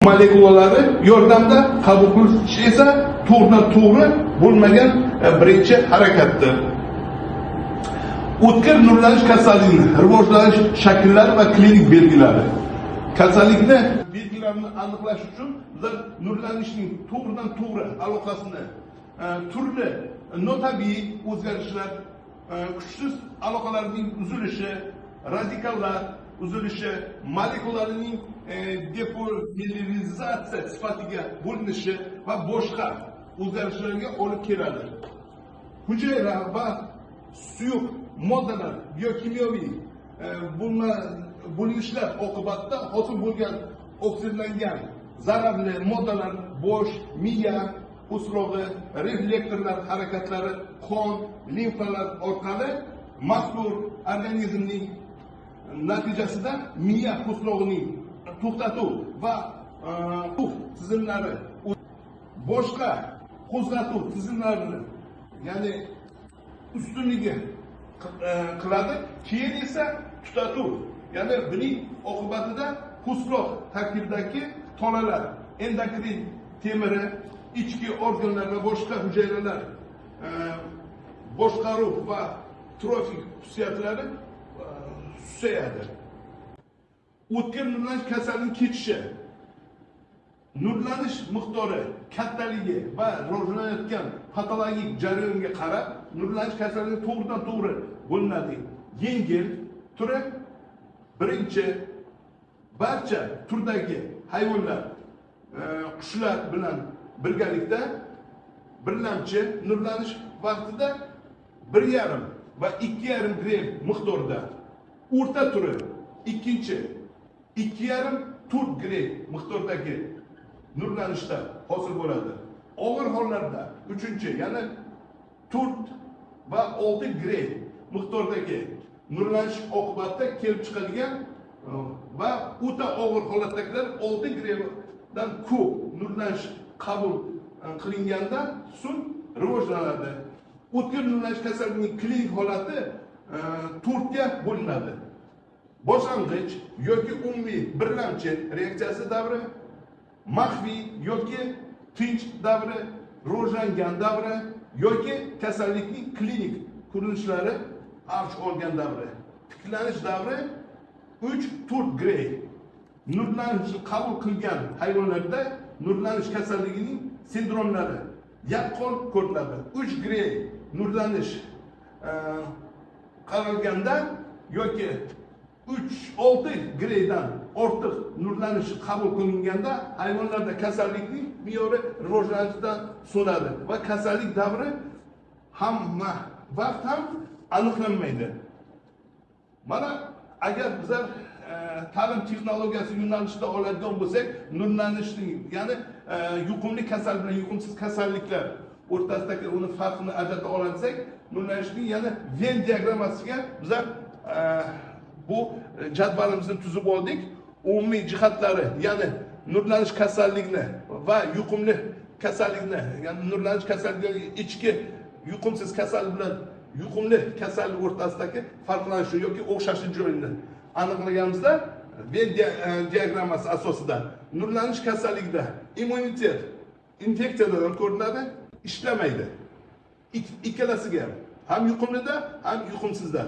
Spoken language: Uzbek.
Molekulalari yordamida qabul qilish esa to'g'ridan to'g'ri bo'lmagan birinchi harakatdir. O'tkir nurlanish kasalligining rivojlanish shakllari va klinik belgilari. Kasallikni belgilarini aniqlash uchun bizlar nurlanishning to'g'ridan to'g'ri aloqasini turli notabiiy o'zgarishlar, kuchsiz aloqalarning uzilishi, radikallar uzilishi, molekulalarning depolimerizatsiya sifatiga bo'linishi va boshqa o'zgarishlarga olib keladi. Hujayra va suyuq moddalar biokimyoviy bo'linishlar oqibatida hosil bo'lgan oksidlangan zararli moddalar bosh miya po'stlog'i, reflektorlar harakatlari, qon, limfalar orqali mazkur organizmning natijasida miya po'stlog'ining to'xtatuv va tizimlari, boshqa qo'zg'atuv tizimlarini, ya'ni ustunligi qiladi. Keyin esa tutatuv, ya'ni buning oqibatida po'stloq tarkibidagi tolalar, endokrin temiri, ichki organlar va boshqa hujayralar boshqaruv va trofik xususiyatlari susayadi. O'tkir nurlanish kasalligining kechishi nurlanish miqdori kattaligi va rivojlanayotgan patologik jarayonga qarab nurlanish kasalligi to'g'ridan to'g'ri bo'linadi. Yengil turi birinchi barcha turdagi hayvonlar, qushlar bilan birgalikda birlamchi nurlanish vaqtida 1,5 va 2,5 grey miqdorida, o'rta turi ikkinchi 2,5-4 grey miqdordagi nurlanishda hosil bo'ladi. Og'ir hollarda uchinchi, ya'ni 4 va 6 grey miqdordagi nurlanish oqibatida kelib chiqadigan va o'ta og'ir holatdagilar 6 greydan ko'p nurlanish qabul qilinganda so'ng rivojlanadi. O'tkir nurlanish kasalligining klinik holati to'rtga bo'linadi. Boshlang'ich yoki umumiy birlamchi reaksiyasi davri, maxfiy yoki tinch davri, rivojlangan davri yoki kasallikning klinik ko'rinishlari avj olgan davri. Tiklanish davri 3-4 grey. Nurlanishni qabul qilgan hayvonlarda nurlanish kasalligining sindromlari yaqqol ko'rinadi. 3 grey nurlanish qaralganda yoki 3-6 greydan ortiq nurlanish qabul qilinganda hayvonlarda kasallikning me'yori rivojlanishidan so'nadi va kasallik davri hamma vaqt ham aniqlanmaydi. Mana agar bizlar ta'lim texnologiyasi yo'nalishida oladigan bo'lsak, nurlanishning, ya'ni yuqumli kasal bilan yuqumsiz kasalliklar o'rtasidagi uni farqini ajrata olsak, nurlanishning, ya'ni Venn diagrammasiga bizlar bu jadvalimizni tuzib oldik. Umumiy jihatlari, ya'ni nurlanish kasallikni va yuqumli kasallikni, ya'ni nurlanish kasalligi ichki yuqumsiz kasal bilan yuqumli kasallik o'rtasidagi farqlanishi yoki o'xshashi joyini aniqlaganimizda Venn diagrammasi asosida nurlanish kasalligida immunitet infeksiyadan ko'rinadi, ishlamaydi. Ikkalasiga ham, ham yuqumlida, ham yuqumsizda.